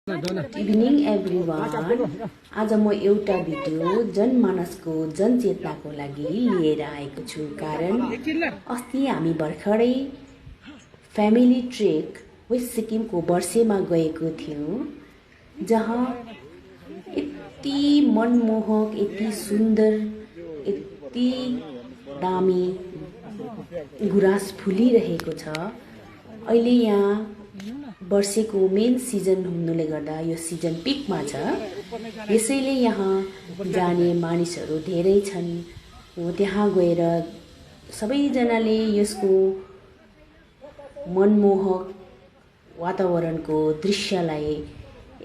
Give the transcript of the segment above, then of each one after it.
Evening everyone. आज म एउटा भिडियो जनमानसको जनचेतनाको लागि लिएर आएको छु। कारण अस्ति हामी भर्खरै फ्यामिली ट्रेक वेस्ट सिक्किमको वर्षेमा गएको थियौँ, जहाँ यति मनमोहक, यति सुन्दर, यति दामी गुराँस फुलिरहेको छ। अहिले यहाँ वर्षेको मेन सिजन हुनुले गर्दा यो सिजन पिकमा छ, यसैले यहाँ जाने मानिसहरू धेरै छन्। त्यहाँ गएर सबैजनाले यसको मनमोहक वातावरणको दृश्यलाई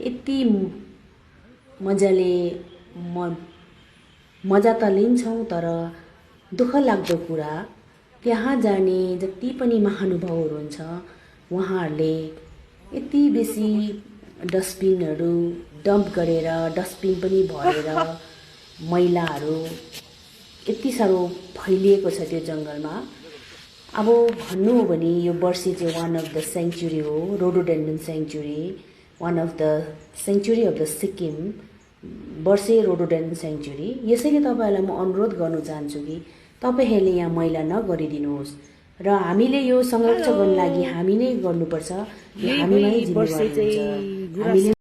यति मजाले मजा त लिन्छौँ, तर दुःख लाग्दो कुरा त्यहाँ जाने जति पनि महानुभावहरू हुन्छ उहाँहरूले यति बेसी डस्टबिनहरू डम्प गरेर, डस्टबिन पनि भरेर मैलाहरू यति साह्रो फैलिएको छ त्यो जङ्गलमा। अब भन्नु हो भने यो वर्षे चाहिँ वान अफ द सेङ्चुरी हो, rhododendron sanctuary, one of the sanctuary of the Sikkim, Barsey rhododendron sanctuary. यसैले तपाईँहरूलाई म अनुरोध गर्न चाहन्छु कि तपाईँहरूले यहाँ मैला नगरिदिनुहोस् र हामीले यो संरक्षण गर्न लागि हामी नै गर्नुपर्छ। हामीलाई जिम्मेवारी हुन्छ। हामीले